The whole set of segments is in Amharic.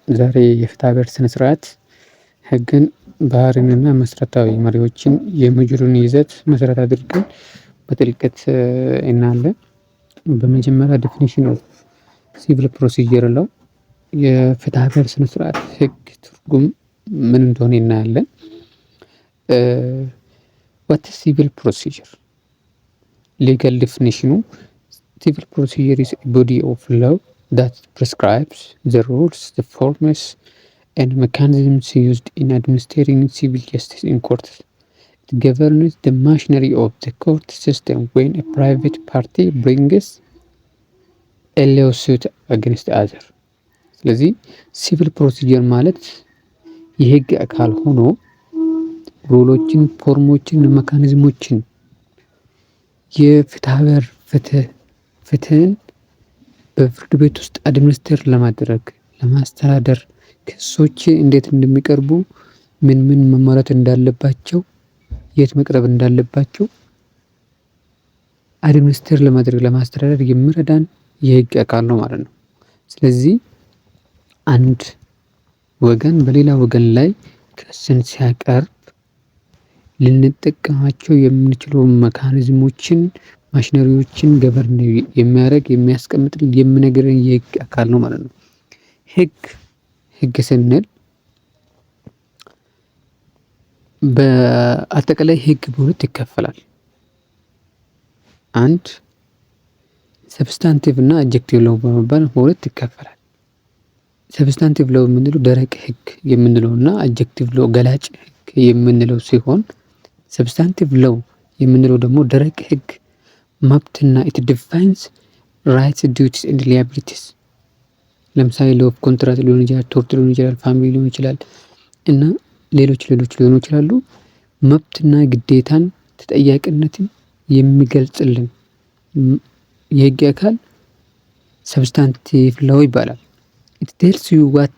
ዛሬ የፍትሐብሔር ስነ ስርዓት ህግን፣ ባህሪንና መሰረታዊ መሪዎችን የሞጁሉን ይዘት መሰረት አድርገን በጥልቀት እናያለን። በመጀመሪያ definition of civil procedure law፣ የፍትሐብሔር ስነ ስርዓት ህግ ትርጉም ምን እንደሆነ እናያለን። What civil procedure? Legal definition ኑ civil procedure is body of law that prescribes the rules, the forms and mechanisms used in administering civil justice in courts. It governs the machinery of the court system when a private party brings a lawsuit against other. ስለዚህ civil procedure ማለት የህግ አካል ሆኖ rule ኦችን፣ form ኦችን፣ mechanism ኦችን የፍትሐብሔር ፍትህን በፍርድ ቤት ውስጥ administer ለማድረግ፣ ለማስተዳደር፣ ክሶች እንዴት እንደሚቀርቡ፣ ምን ምን መሟላት እንዳለባቸው፣ የት መቅረብ እንዳለባቸው administer ለማድረግ፣ ለማስተዳደር የሚረዳን የህግ አካል ነው ማለት ነው። ስለዚህ አንድ ወገን በሌላ ወገን ላይ ክስን ሲያቀርብ ልንጠቀማቸው የምንችለው mechanism ኦችን፣ machinery ዎችን govern የሚያደርግ፣ የሚያስቀምጥልን፣ የሚነግረን የህግ አካል ነው ማለት ነው። ህግ ስንል በአጠቃላይ ህግ በሁለት ይከፈላል። አንድ substantive እና adjective law በመባል በሁለት ይከፈላል። Substantive law የምንለው ደረቅ ህግ የምንለው እና adjective law ገላጭ ህግ የምንለው ሲሆን substantive law የምንለው ደግሞ ደረቅ ህግ መብትና it defines rights, duties and liabilities። ለምሳሌ law of contract ሊሆን ይችላል፣ tort ሊሆን ይችላል፣ family ሊሆን ይችላል እና ሌሎች ሌሎች ሊሆኑ ይችላሉ። መብትና ግዴታን፣ ተጠያቂነትን የሚገልጽልን የህግ አካል substantive law ይባላል። It tells you what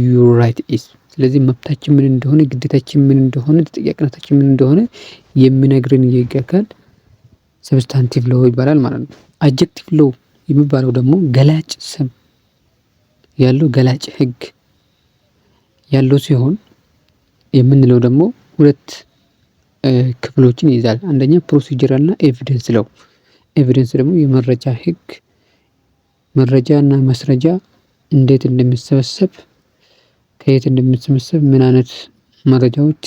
your right is። ስለዚህ መብታችን ምን እንደሆነ፣ ግዴታችን ምን እንደሆነ፣ ተጠያቂነታችን ምን እንደሆነ የሚነግረን የህግ አካል substantive law ይባላል ማለት ነው። Adjective law የሚባለው ደግሞ ገላጭ ስም ያለው፣ ገላጭ ህግ ያለው ሲሆን የምንለው ደግሞ ሁለት ክፍሎችን ይይዛል። አንደኛ procedural እና evidence law። Evidence ደግሞ የመረጃ ህግ፣ መረጃ እና ማስረጃ እንዴት እንደሚሰበሰብ፣ ከየት እንደሚሰበሰብ፣ ምን አይነት መረጃዎች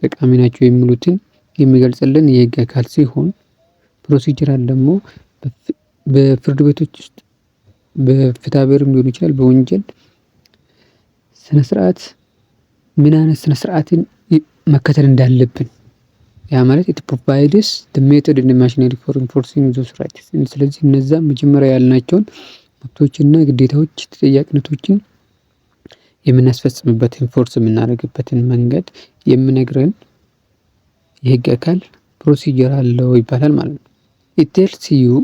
ጠቃሚ ናቸው የሚሉትን የሚገልጽልን የህግ አካል ሲሆን procedural ደግሞ በፍርድ ቤቶች ውስጥ በፍትሐብሔርም ሊሆን ይችላል፣ በወንጀል ስነ ስርዓት ምን አይነት ስነ ስርዓትን መከተል እንዳለብን፣ ያ ማለት it provides the method and machinery for enforcing those rights። ስለዚህ እነዛ መጀመሪያ ያልናቸውን መብቶችና ግዴታዎች፣ ተጠያቂነቶችን የምናስፈጽምበት፣ enforce የምናደርግበትን መንገድ የሚነግረን የህግ አካል procedural law ይባላል ማለት ነው። It tells you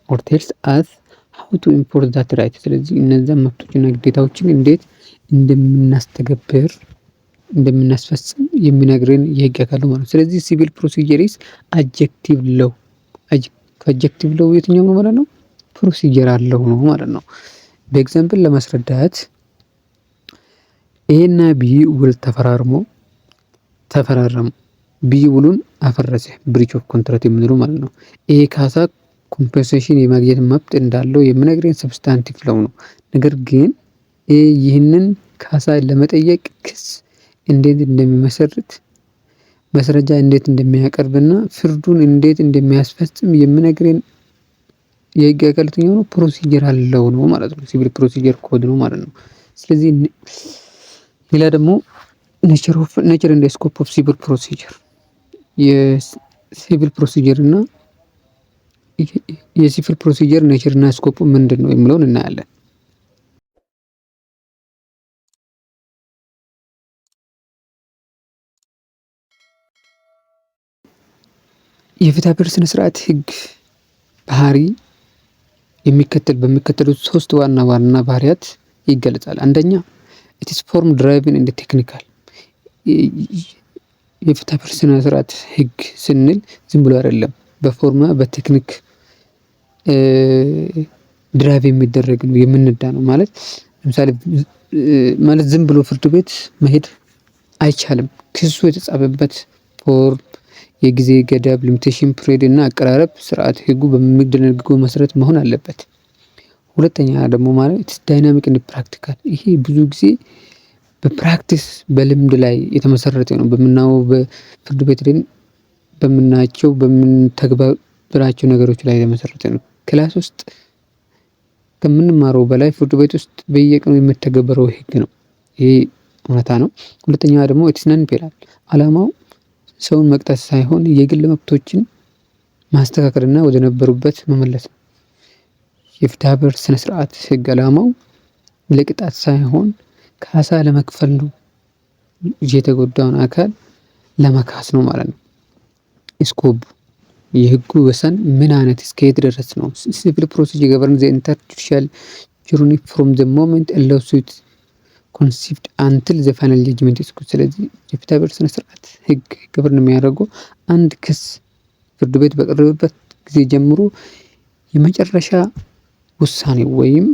or tells us how to enforce that right። ስለዚህ እነዛን መብቶችና ግዴታዎችን እንዴት እንደምናስተገብር፣ እንደምናስፈጽም የሚነግረን የህግ አካል ነው ማለት ነው። ስለዚህ civil procedure is adjective law። ከ adjective law የትኛው ነው ማለት ነው? Procedural law ነው ማለት ነው። በ example ለማስረዳት A እና B ውል ተፈራረሙ። B ውሉን አፈረሰ፣ breach of contract የምንለው ማለት ነው። A ካሳ compensation የማግኘት መብት እንዳለው የሚነግረን substantive law ነው። ነገር ግን A ይህንን ካሳ ለመጠየቅ ክስ እንዴት እንደሚመሰርት፣ ማስረጃ እንዴት እንደሚያቀርብና ፍርዱን እንዴት እንደሚያስፈጽም የሚነግረን የህግ አካል የትኛው ነው? Procedural law ነው ማለት ነው። Civil procedure code ነው ማለት ነው። ስለዚህ ሌላ ደግሞ nature and scope of civil procedure፣ የ civil procedure እና የ civil procedure nature እና scope ምንድን ነው የሚለውን እናያለን። የፍትሐብሔር ስነ ስርዓት ህግ ባህሪ በሚከተሉት ሶስት ዋና ዋና ባህሪያት ይገለጻል። አንደኛ it's form driven and technical። የፍትሐብሔር ስነ ስርዓት ህግ ስንል ዝም ብሎ አይደለም፣ በ form በቴክኒክ drive የሚደረግ ነው፣ የምንዳ ነው ማለት ለምሳሌ ማለት ዝም ብሎ ፍርድ ቤት መሄድ አይቻልም። ክሱ የተጻፈበት ፎርም፣ የጊዜ ገደብ፣ limitation period እና አቀራረብ ስርዓት ህጉ በሚደነግገው መሰረት መሆን አለበት። ሁለተኛ ደግሞ ማለት dynamic and practical፣ ይሄ ብዙ ጊዜ በ practice በልምድ ላይ የተመሰረተ ነው። በምናየው በፍርድ ቤት ላይ በምናያቸው በምንተግበራቸው ነገሮች ላይ የተመሰረተ ነው። Class ውስጥ ከምንማረው በላይ ፍርድ ቤት ውስጥ በየቀኑ የሚተገበረው ህግ ነው። ይሄ እውነታ ነው። ሁለተኛ ደግሞ it's non penal፣ አላማው ሰውን መቅጣት ሳይሆን የግል መብቶችን ማስተካከልና ወደ ነበሩበት መመለስ ነው። የፍትሐብሔር ስነ ስርዓት ህግ አላማው ለቅጣት ሳይሆን ካሳ ለመክፈል ነው። የተጎዳውን አካል ለመካስ ነው ማለት ነው። Scope፣ የህጉ ወሰን ምን አይነት እስከየት ድረስ ነው? Civil procedure govern the entire judicial journey from the moment a lawsuit conceived until the final judgment is። ስለዚህ የፍትሐብሔር ስነ ስርዓት ህግ govern የሚያደርገው አንድ ክስ ፍርድ ቤት በቀረበበት ጊዜ ጀምሮ የመጨረሻ ውሳኔ ወይም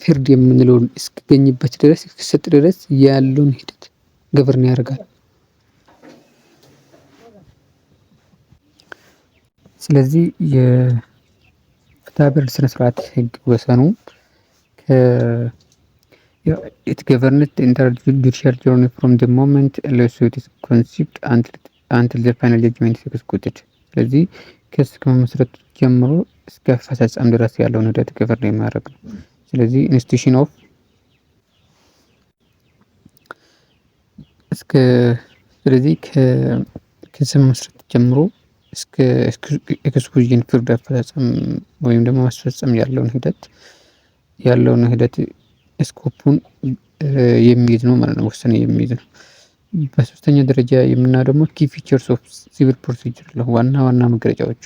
ፍርድ የምንለውን እስኪገኝበት ድረስ፣ እስኪሰጥ ድረስ ያለውን ሂደት govern ያደርጋል። ስለዚህ የፍትሐብሔር ስነ ስርዓት ህግ ወሰኑ it governs the entire judicial journey from the moment a lawsuit is conceived until the final judgment is executed። ስለዚህ ክስ ከመመስረቱ ጀምሮ እስከ አፈጻጸም ድረስ ያለውን ሂደት govern የሚያደርግ ነው። ስለዚህ institution of እስከ ስለዚህ ከክስ መመስረት ጀምሮ እስከ execution ፍርድ አፈጻጸም ወይም ደግሞ ማስፈጸም ያለውን ሂደት scope ኡን የሚይዝ ነው ማለት ነው። ውሳኔ የሚይዝ ነው። በሶስተኛ ደረጃ የምናየው ደግሞ key features of civil procedure፣ ዋና ዋና መገለጫዎቹ።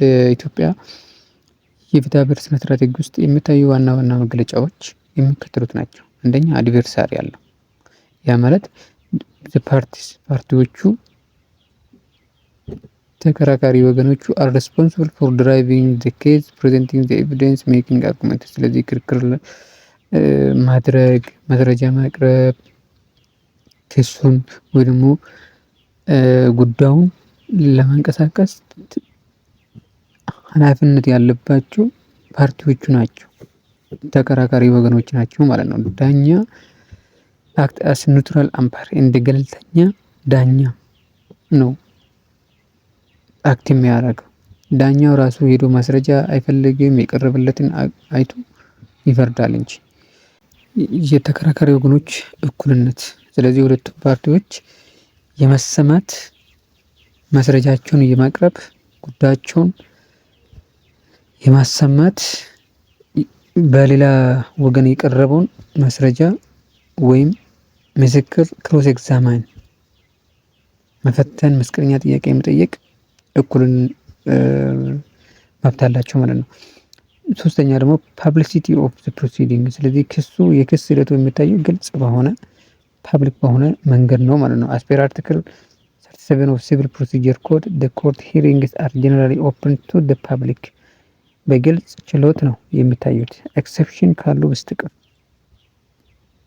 በኢትዮጵያ የፍትሐብሔር ስነ ስርዓት ህግ ውስጥ የሚታዩ ዋና ዋና መገለጫዎች የሚከተሉት ናቸው። አንደኛ adversary አለው። ያ ማለት parties ፓርቲዎቹ ተከራካሪ ወገኖቹ are responsible for driving the case, presenting the evidence, making argument። ስለዚህ ክርክር ማድረግ፣ መረጃ ማቅረብ፣ ክሱን ወይ ደግሞ ጉዳዩን ለማንቀሳቀስ ኃላፊነት ያለባቸው ፓርቲዎቹ ናቸው፣ ተከራካሪ ወገኖች ናቸው ማለት ነው። ዳኛ act as neutral umpire፣ እንደ ገለልተኛ ዳኛ ነው act የሚያደርገው። ዳኛው ራሱ ሄዶ ማስረጃ አይፈልግም፣ የቀረበለትን አይቶ ይፈርዳል እንጂ። የተከራካሪ ወገኖች እኩልነት። ስለዚህ ሁለቱም ፓርቲዎች የመሰማት፣ ማስረጃቸውን የማቅረብ፣ ጉዳያቸውን የማሰማት፣ በሌላ ወገን የቀረበውን ማስረጃ ወይም ምስክር cross examine መፈተን፣ መስቀለኛ ጥያቄ መጠየቅ እኩልን መብት አላቸው ማለት ነው። ሶስተኛ ደግሞ publicity of the proceeding። ስለዚህ ክሱ የክስ ሂደቱ የሚታየው ግልጽ በሆነ public በሆነ መንገድ ነው ማለት ነው። As per article 37 of Civil Procedure Code, the court hearings are generally open to the public። በግልጽ ችሎት ነው የሚታዩት exception ካሉ በስተቀር፣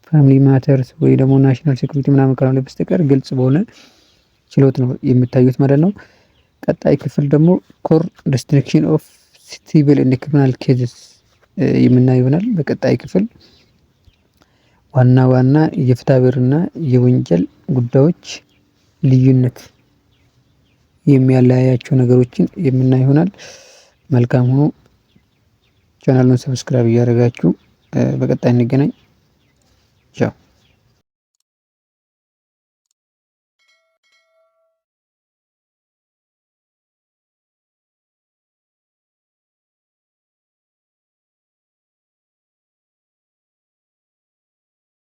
family matters ወይ ደግሞ national security ምናምን ካልሆነ በስተቀር ግልጽ በሆነ ችሎት ነው የሚታዩት ማለት ነው። ቀጣይ ክፍል ደግሞ core distinction of civil and criminal cases የምናየው ይሆናል። በቀጣይ ክፍል ዋና ዋና የፍትሐብሔርና የወንጀል ጉዳዮች ልዩነት የሚያለያያቸው ነገሮችን የምናይ ይሆናል። መልካም ሁኑ። ቻናሉን subscribe እያደረጋችሁ በቀጣይ እንገናኝ። ቻው።